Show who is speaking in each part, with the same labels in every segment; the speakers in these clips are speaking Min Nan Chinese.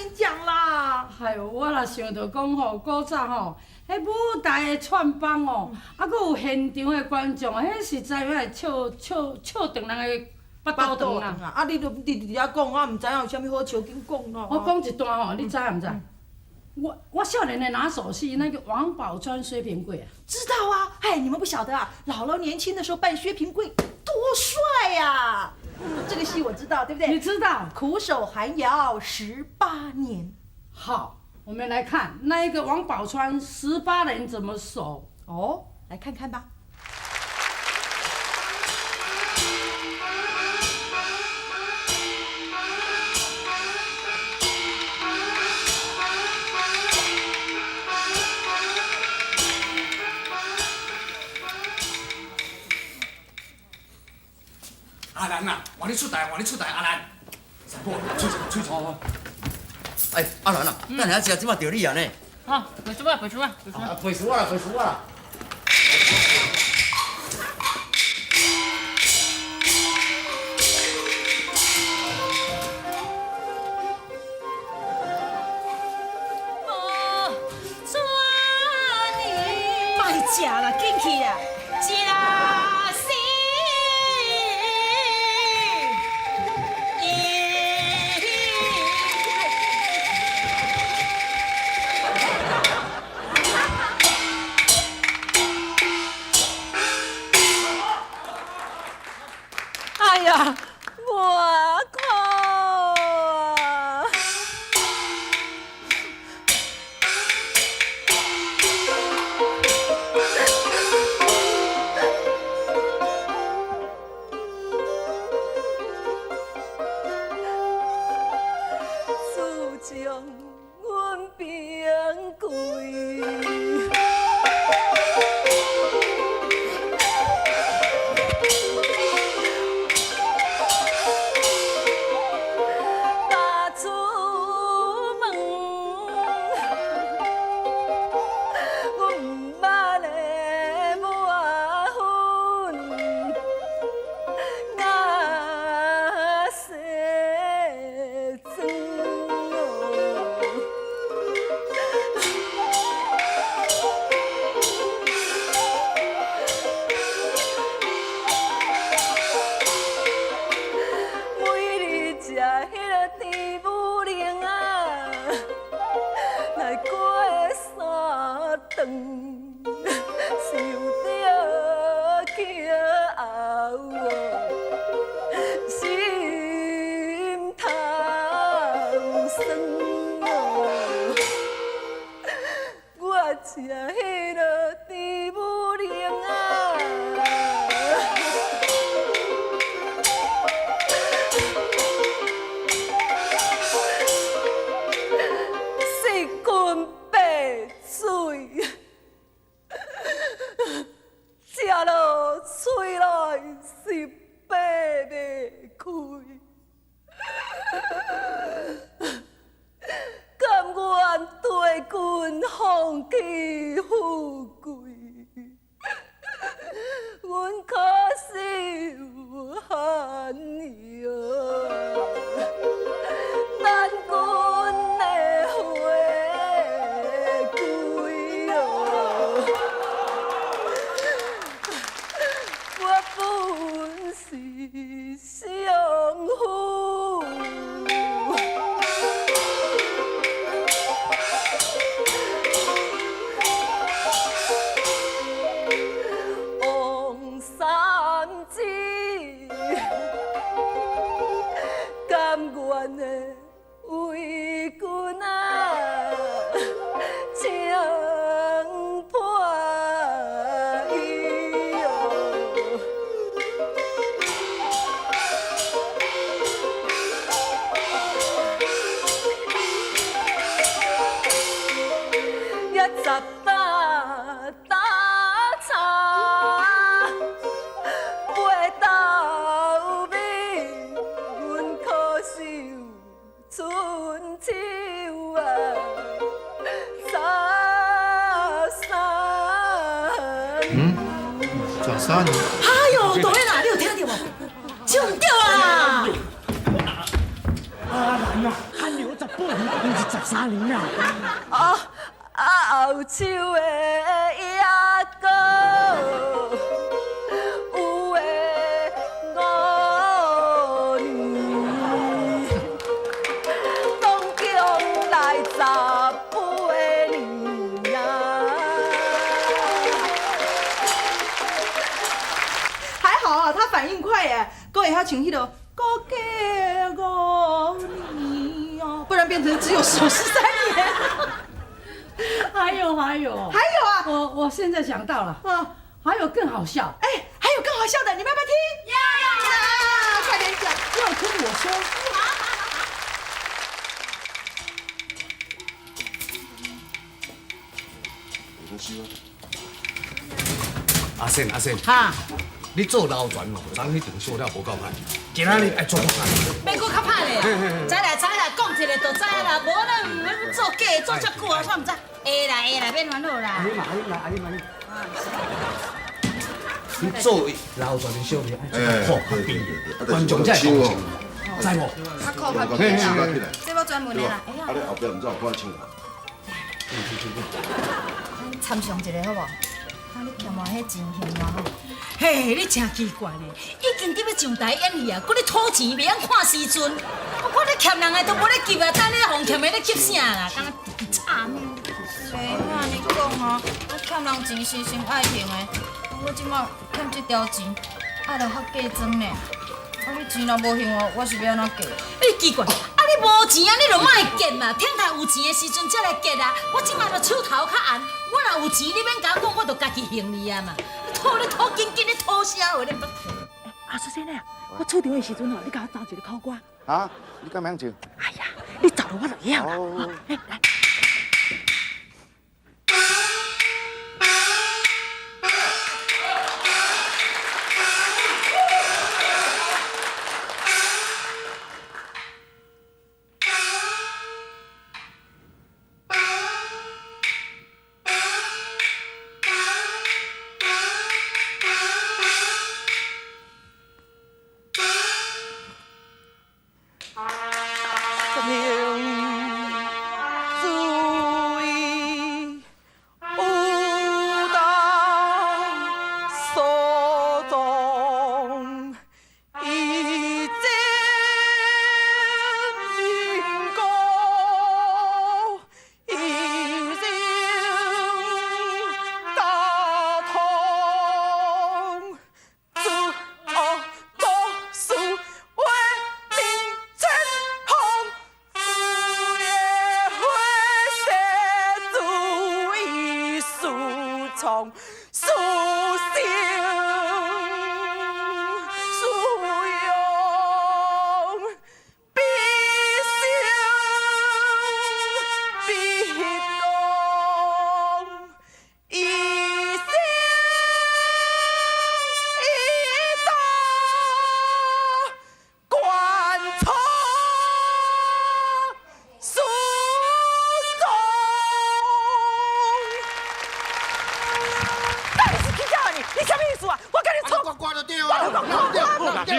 Speaker 1: 點講啦！
Speaker 2: 哎喲，我若想著講吼，古早吼，彼舞台的串幫哦，啊，閣有現場的觀眾，彼實在會笑笑笑斷人的腹肚腸啊！
Speaker 1: 啊，你都佇佇遐講，我毋知影有啥物好笑，緊講咯。
Speaker 2: 我講一段吼，你知毋知？我少年的拿手戲，那個王寶釧、薛平貴啊。
Speaker 1: 知道啊，哎，你們不曉得啊，姥姥年輕的時候扮薛平貴多帥呀！這個戲我知道，對不對？
Speaker 2: 你知道？
Speaker 1: 苦守寒窯18年。
Speaker 2: 好，我們來看那一個王寶釧十八年怎麼守。
Speaker 1: 哦，來看看吧。
Speaker 3: 阿蘭啊，換你出台，換你出台，阿蘭。三寶，吹吹吹。
Speaker 4: 哎，阿蘭啊，等下食，這擺著你啊呢。
Speaker 5: 好，背書啊，背書啊，背書啊。
Speaker 4: 背書啊啦，背書啊啦。
Speaker 1: 莫食啦，緊去啊！食死！哎呀，我靠啊！自從阮平貴。踏出門，阮毋捌的抹粉，眼洗妝哦。每日食彼个甜母奶啊，來過三頓，想著去後哦，心頭酸哦。我食彼个甜母奶啊。四斤八水，食落喙內是擘袂開，甘願綴君放棄富貴，阮可是有恨意哦。咱君的回歸哦，我本是相夫。王三子，甘願的為君啊，穿破衣哦。一十担担柴，八斗米，阮可是有春秋啊，十三。
Speaker 6: 嗯，十三年。
Speaker 1: 哎喲，導演啊，你有聽著無？唱對啊！
Speaker 3: 阿蘭啊，寒窯十
Speaker 2: 八年，毋是13年啦。
Speaker 7: 啊啊，后手的也阁有的五年，总共来18年啊。
Speaker 1: 还好啊，他反应快耶，阁会晓唱彼个阁过五年哦，不然变成只有守13年。
Speaker 2: 还有还有
Speaker 1: 还有啊！
Speaker 2: 我现在想到了，
Speaker 1: 啊，
Speaker 2: 还有更好笑。
Speaker 1: 哎，还有更好笑的，你们要不要听？要要！快点讲，
Speaker 2: 要听我说。
Speaker 3: 阿仙阿仙，
Speaker 5: 哈，
Speaker 3: 你做老船哦，昨彼场笑了无够歹，今仔日爱做较歹。
Speaker 5: 欲阁较歹咧，知啦知啦，讲一个就知啦，无咱唔做假做遮久啊，我毋知。会啦会啦，免烦恼啦。
Speaker 3: 阿你嘛阿你嘛阿你嘛你做老船的小妹爱做较苦较悲，观众才会同情，知无？
Speaker 8: 较苦较悲啦，这我专门的啦。
Speaker 9: 啊，你后壁毋知有看唱无？
Speaker 8: 参详一下好无？啊，你欠我彼钱还我吼。
Speaker 5: 嘿，你真奇怪呢，已经伫欲上台演戏啊，阁咧讨钱，袂晓看时阵。我看你欠人的都无咧急啊，等你予欠的咧急啥啦？敢若惨。
Speaker 8: 袂按呢讲啊，我欠人钱是心爱还的，我这摆欠这条钱，爱来较假装呢。啊，你钱若无还我，我是欲按怎过？
Speaker 5: 你奇怪，啊你无钱啊，你就莫结嘛，等待有钱的时阵才来结啊。我这摆就手头较红，我若有钱，你免共我讲，我就家己还你啊嘛。你讨你讨紧紧，你讨啥话？你不？
Speaker 1: 阿叔先生，我出场的时阵吼，你共我奏一个苦歌。
Speaker 10: 啊，你敢会晓唱？
Speaker 1: 哎呀，你奏了我就会晓啦。哎，来。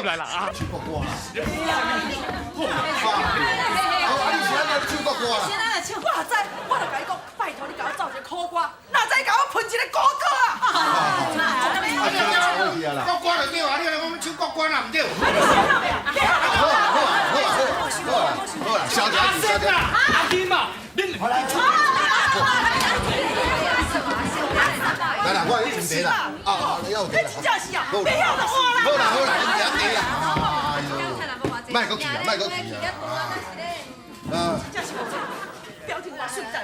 Speaker 3: 来啦啊！
Speaker 9: 唱国歌啦！好，啊，你是按怎唱国歌啦？
Speaker 1: 是咱来唱，我知，我就共你讲，拜托你共我奏一个苦歌，哪知共我喷一个国歌啊！
Speaker 10: 国歌就对啊，你来讲唱国歌若毋对？
Speaker 1: 你晓得未？
Speaker 9: 好啦好啦好啦好啦好啦，小姐小姐，
Speaker 3: 阿金嘛，你
Speaker 9: 来啦，我来斟茶啦。啊啊，你要茶啦。
Speaker 1: 真正是啊，袂晓就我啦。
Speaker 9: 好啦好啦，啉茶啦。哎呦，莫阁去啊，莫阁去啊。啊。
Speaker 1: 真正是无彩，表情偌水赞。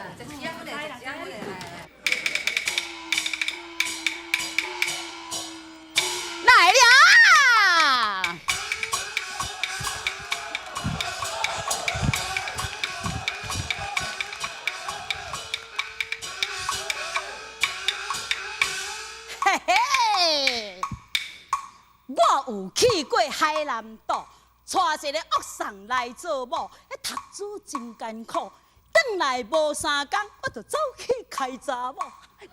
Speaker 5: 来了。嘿嘿，我有去过海南岛，娶一个恶送来做某，彼读书真艰苦，转来无三工，我就走去开查某。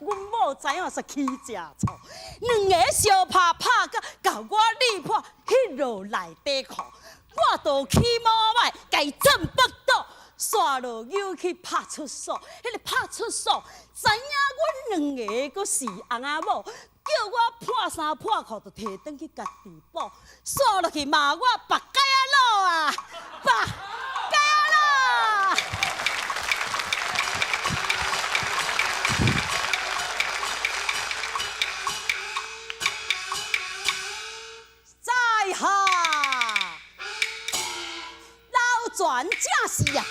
Speaker 5: 阮某知影煞起食醋，两个相拍拍甲，共我力破彼落内底裤，我就起毛歹，共伊钻腹肚，煞煞落扭去拍出所，彼个拍出所知影阮两个阁是翁仔某，叫我破衫破裤就提转去家己补，煞落去骂我白鸡仔佬啊，白鸡仔佬！在下老全正是啊！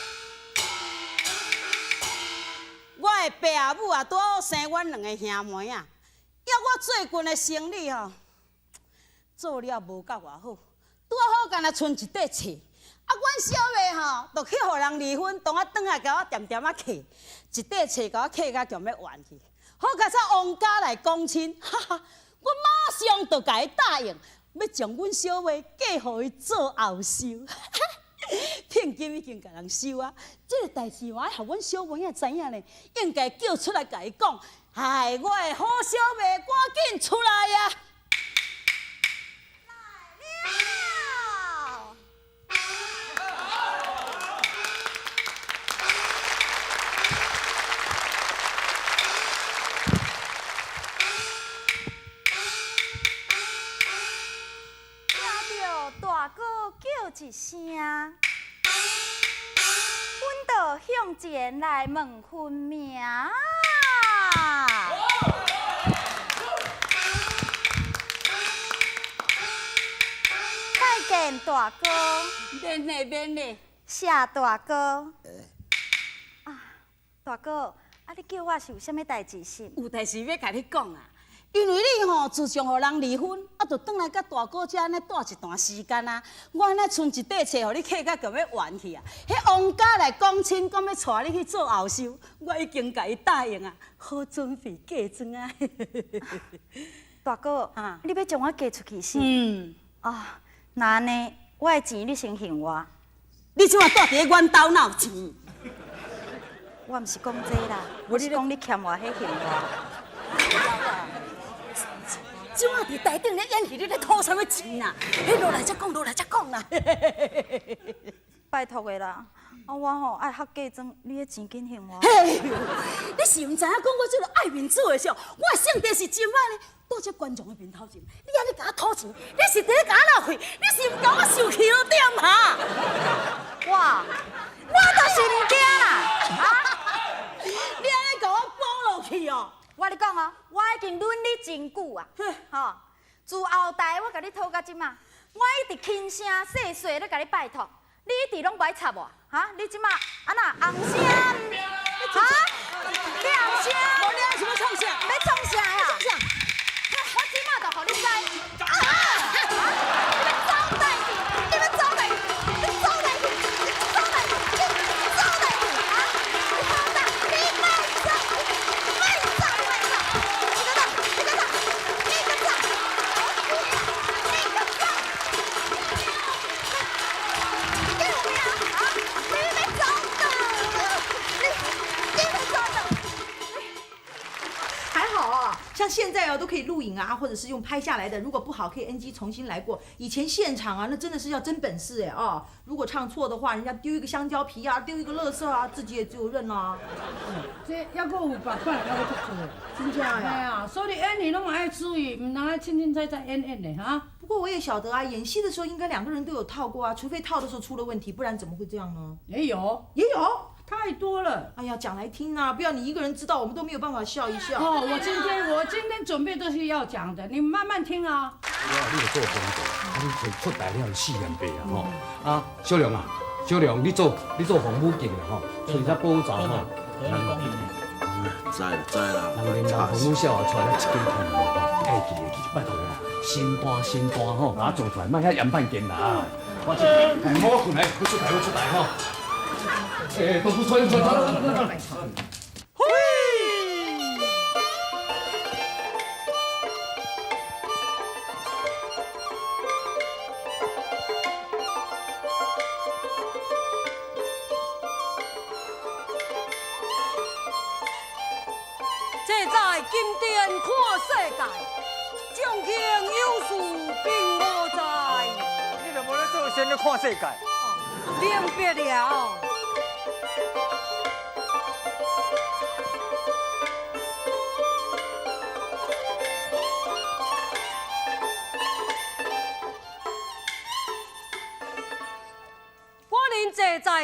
Speaker 5: 我的爸母啊，拄好生阮两个兄妹啊。要我最近的生理吼，做了无够偌好，拄好干焦賰一块册。啊，阮小妹吼，就去予人离婚，当啊转来共我恬恬仔客，一块册共我客甲强欲完去。好佳哉王家来讲亲，哈哈，我马上就共伊答应，欲将阮小妹嫁予伊做后嗣。聘金已经共人收啊，这个代志我爱予阮小妹仔知影呢，应该叫出来共伊讲。哎，我的好小妹，赶紧出来啊！
Speaker 11: 来了。听到大哥叫一声，阮就向前来问分明。拜见大哥，
Speaker 5: 免礼免礼，
Speaker 11: 谢大哥。啊，大哥，啊，你叫我是有啥物代志是？
Speaker 5: 有代志欲共你讲啊，因为你吼自从予人离婚，啊，就转来佮大哥遮按呢蹛一段时间啊。我按呢賰一块册，予你客甲强欲完去啊。彼王家来讲亲，讲欲娶你去做后嗣，我已经共伊答应啊，好准备嫁妆啊。
Speaker 11: 大哥，啊，你欲将我嫁出去是？
Speaker 5: 嗯。
Speaker 11: 啊，那按呢，我的钱你先还我。
Speaker 5: 你这马蹛伫咧阮兜哪有钱？
Speaker 11: 我毋是讲这啦，我是讲你欠我彼还我。
Speaker 5: 这马伫台顶咧演戏，你咧讨啥物钱啊？彼落来才讲，落来才讲啦。
Speaker 11: 拜托的啦，啊我吼爱学嫁妆，你彼钱紧还我。
Speaker 5: 嘿，你是毋知影讲我这个爱面子的时候，我的性格是真歹呢。倒这观众的面头前，你按呢共我讨钱，你是伫咧共我浪费，你是毋共我受气了对嘛？
Speaker 11: 我，我就是毋惊啦！啊，
Speaker 5: 你按呢共我补落去哦？
Speaker 11: 我跟你讲哦，我已经忍你真久啊，吼，自后台我共你讨到这马，我一直轻声细细咧共你拜托，你一直拢无爱插我，哈？你这马啊那红声，哈？你红声？
Speaker 5: 无你按是欲创啥？
Speaker 11: 欲创啥呀？我这马就予你知，啊！你欲走代去，你欲走代去，你走代去，你走代去，你走代去，啊！你好打，你莫走，莫走，莫走，你搁走，你搁走，你搁走，你搁走，你有命啊！你欲走倒，你欲走倒。
Speaker 1: 还好啊，像现在哦都可以录影啊，或者是用拍下来的，如果不好可以 NG 重新来过。以前现场啊，那真的是要真本事哎哦，如果唱错的话，人家丢一个香蕉皮啊，丢一个垃圾啊，自己也只有认啦。
Speaker 2: 这犹阁有别款，犹阁足多。
Speaker 1: 真正呀？
Speaker 2: 嘿啊，所以演戏拢爱注意，毋通爱凊凊彩彩演演的哈。
Speaker 1: 不过我也晓得啊，演戏的时候应该两个人都有套过啊，除非套的时候出了问题，不然怎么会这样呢？
Speaker 2: 也有，
Speaker 1: 也有。
Speaker 2: 太多了。
Speaker 1: 哎呀，讲来听啊，不要你一个人知道，我们都没有办法笑一笑。
Speaker 2: 哦，我今天准备都是要讲的，你慢慢听啊。
Speaker 3: 你著做工作，啊，你出出来了四年八啊吼。啊，小龙啊，小龙，你做防母镜啦吼，揣只宝藏吼。
Speaker 9: 知啦知啦。
Speaker 3: 人连人防母少啊，揣了一间空吼，会记会记，拜托啦，新单新单吼，把它做出来，莫遐严判见啦。我这，我困来，我出台我出台吼。哎，都不穿穿穿穿穿。
Speaker 5: 嘿！
Speaker 7: 这在金殿看世界，将卿有事并无在。
Speaker 12: 你著无咧做仙咧看世界。
Speaker 7: 明白了。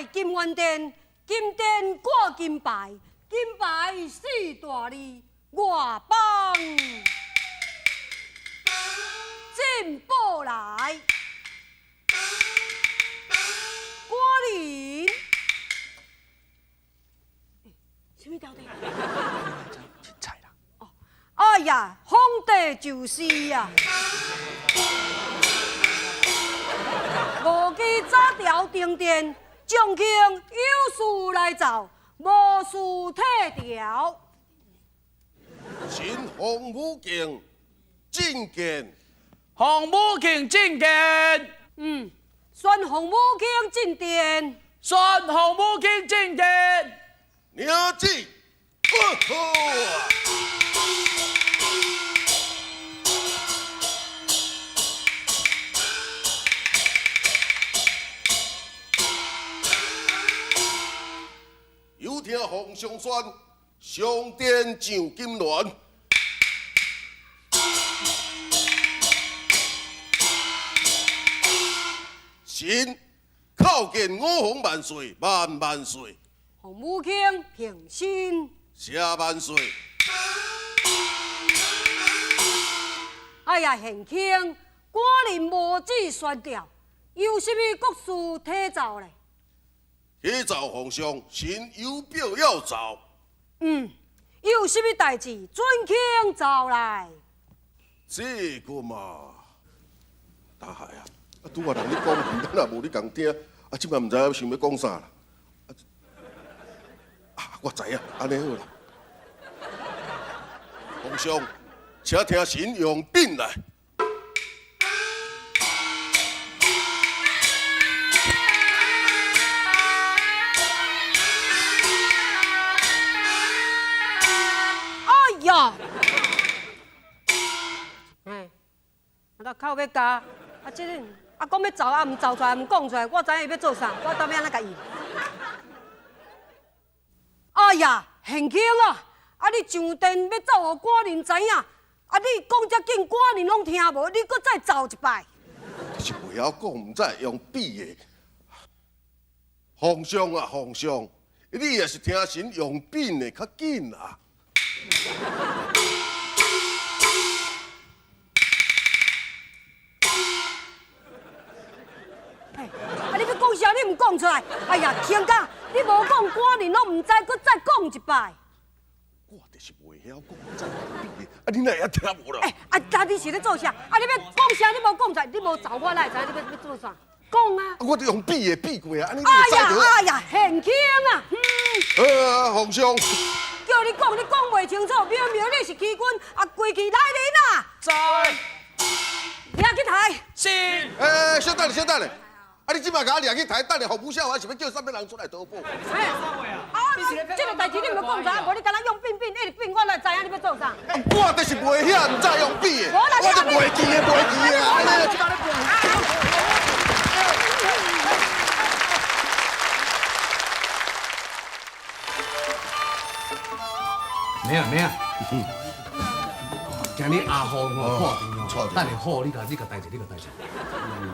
Speaker 7: 在金鑾殿，金殿挂金牌，金牌四大字，外邦进步来，官人，啥物条件？
Speaker 3: 凊彩啦。
Speaker 7: 哦，哎呀，皇帝就是啊。无记早朝登殿，将卿有事来奏，无事退朝。
Speaker 9: 臣洪武庆进见。
Speaker 12: 洪武庆进见。
Speaker 7: 嗯，宣洪武庆进殿。
Speaker 12: 宣洪武庆进殿。
Speaker 9: 领旨。有听皇上宣，上殿上金銮。臣叩见五皇万岁，万万岁！
Speaker 7: 洪武庆平身。
Speaker 9: 谢万岁。
Speaker 7: 哎呀，贤卿，官人无旨宣调，有啥物国事体奏咧？
Speaker 9: 启奏皇上，臣有表要奏。
Speaker 7: 嗯，有啥物代志，准卿奏来。
Speaker 9: 这个嘛，大海啊，啊拄仔人咧讲，咱也无咧共听，啊这摆毋知影想欲讲啥啦。啊，我知影，按呢好啦。皇上，请听臣用禀来。
Speaker 7: 呀！哎，啊，口欲咬，啊，这个啊，讲欲走啊，毋走出来，毋讲出来，我知影伊欲做啥，我到尾按怎共伊？哎呀，贤卿啊，啊，你上殿欲奏予官人知影，啊，你讲遮紧，官人拢听无，你阁再奏一摆。
Speaker 9: 是袂晓讲，毋知用比的。皇上啊，皇上，你也是听臣用禀的较紧啊。
Speaker 7: 哎，啊！你欲讲啥？你毋讲出来？哎呀，卿家，你无讲，官人拢毋知，阁再讲一摆。
Speaker 9: 我就是袂晓讲，毋知比的，啊！你哪会听无啦？
Speaker 7: 哎，啊，啊，你是咧做啥？啊，你欲讲啥？你无讲出来，你无走，我哪会知你欲做啥？讲啊！
Speaker 9: 我就用比的比过啊！
Speaker 7: 哎呀，哎呀，贤卿啊！
Speaker 9: 皇上。
Speaker 7: 叫你讲，你讲袂清楚，明明你是欺君，啊，规气来人啊！
Speaker 12: 在。
Speaker 7: 掠去抬。
Speaker 12: 是。
Speaker 9: 欸，稍等下，稍等下。啊，你这摆共我掠去抬，等下服务小，还是欲叫啥物人出来投保？
Speaker 7: 哎，啊，这个代志你毋欲讲出来，无你敢若用变变，一直变，我哪知影你欲做啥？
Speaker 9: 我就是袂晓，毋知用比的，我就袂记的，袂记的，按呢。
Speaker 3: 妹啊妹啊，今日阿凤哦破病哦，等下好，你共代一下，你共代一下。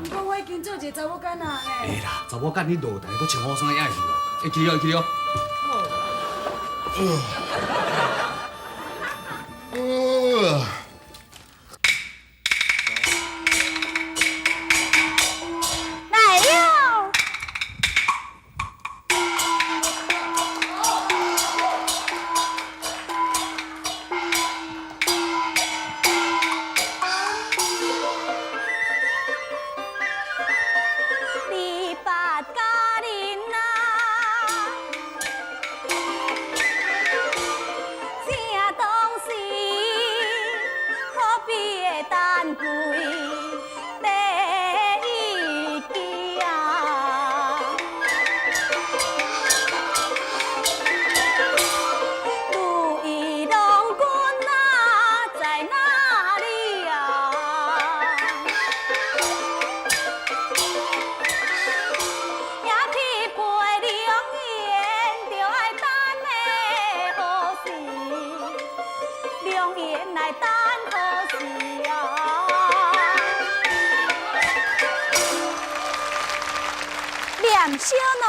Speaker 8: 毋过我已经做一个查某囡仔呢。
Speaker 3: 会啦，查某囡你落台，阁穿好衫也会去啦。会记哦，会记哦。
Speaker 11: 来了。你把家人啊，正当时可比的丹桂第一支啊。如意郎君啊，在哪里啊？也去陪良缘，就爱等的好时，良缘来等好时啊。念小奴。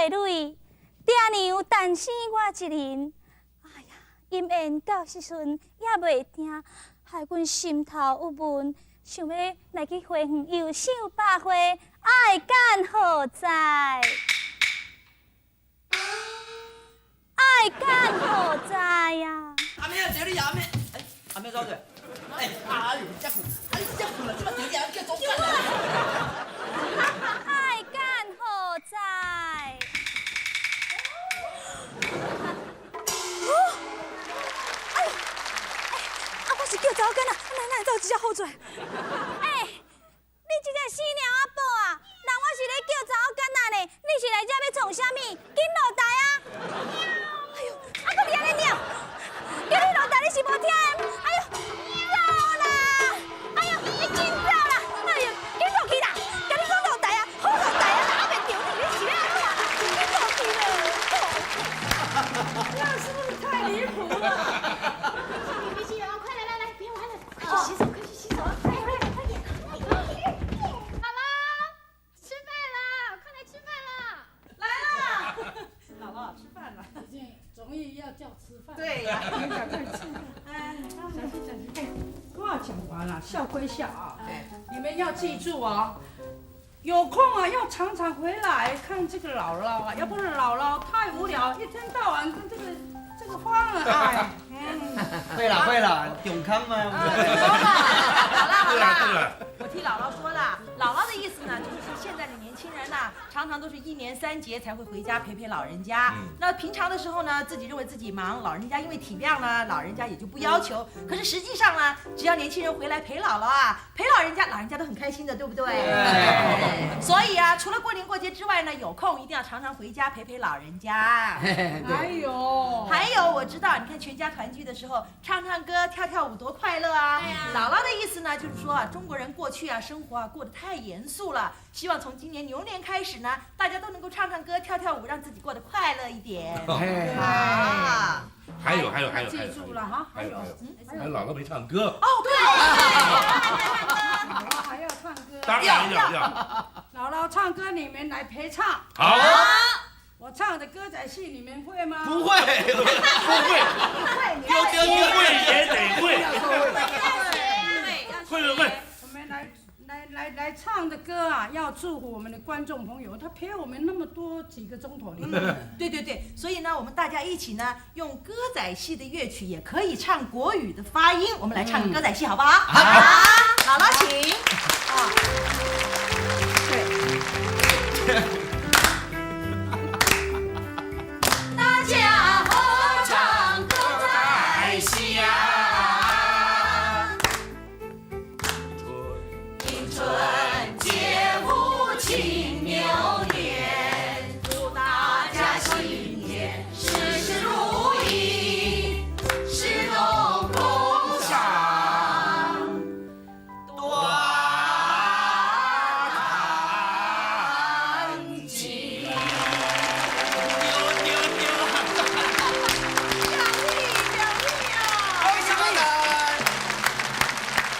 Speaker 11: 蕊，爹娘诞生我一人。哎呀，姻缘到时阵也袂定，害阮心头郁闷，想欲来去花园游赏百花，爱干何在？爱干何在呀？
Speaker 4: 阿妹啊，这里阿妹，哎，阿妹走者。哎，哎呦，这困，哎，这困了，这马着你啊，叫走。
Speaker 11: 爱干何在？哎呦，哎，啊，我是叫查某囡仔，哪哪会走这只好嘴？哎，你这个死猫仔宝啊！人我是咧叫查某囡仔呢，你是来这欲创啥物？紧落台啊！哎呦，啊，阁你按呢念，叫你落台你是无听的？哎呦！走啦！哎呦，你紧走啦！哎呦，紧落去啦！共你讲落台啊，好落台啊，阿袂著你，你是欲按怎啦？紧落去啦！
Speaker 2: 那是不是太离谱了？
Speaker 13: 美琪，快来来来，别玩了，快去洗手，快去洗手，快快快点！姥姥，吃饭啦，快来吃饭啦！
Speaker 1: 来啦，姥姥吃饭了。
Speaker 2: 终于要叫吃饭。
Speaker 1: 对呀，
Speaker 2: 赶快吃。哎，小心小心！哎，话讲完了，笑归笑啊，你们要记住哦，有空啊要常常回来看这个姥姥啊，要不然姥姥太无聊，一天到晚跟这个花儿哎。
Speaker 4: 会啦会啦，永康嘛。
Speaker 1: 好啦好啦，我替姥姥说了，姥姥的意思呢，就是说现在的年轻人呐，常常都是一年三节才会回家陪陪老人家。那平常的时候呢，自己认为自己忙，老人家因为体谅呢，老人家也就不要求。可是实际上呢，只要年轻人回来陪姥姥啊，陪老人家，老人家都很开心的，对不对？对。所以啊，除了过年过节之外呢，有空一定要常常回家陪陪老人家。
Speaker 2: 哎呦，
Speaker 1: 还有我知道，你看全家团聚的时候，唱唱歌、跳跳舞多快乐啊！姥姥的意思呢，就是说啊，中国人过去啊，生活啊过得太严肃了，希望从今年牛年开始呢，大家都能够唱唱歌、跳跳舞，让自己过得快乐一点。啊，
Speaker 14: 还有还有还有，
Speaker 2: 记住了哈，
Speaker 14: 还有还有，姥姥没唱歌。
Speaker 1: 哦，对，
Speaker 2: 姥姥还要唱歌，
Speaker 14: 当然要要。
Speaker 2: 姥姥唱歌，你们来陪唱。
Speaker 14: 好。
Speaker 2: 我唱的歌仔戏，你们会吗？
Speaker 4: 不会，不
Speaker 14: 会，不会也得会，会不会？
Speaker 2: 我们来唱的歌啊，要祝福我们的观众朋友，他陪我们那么多几个钟头。
Speaker 1: 对对对，所以呢，我们大家一起呢，用歌仔戏的乐曲，也可以唱国语的发音，我们来唱个歌仔戏，好不好？好，姥姥请。啊。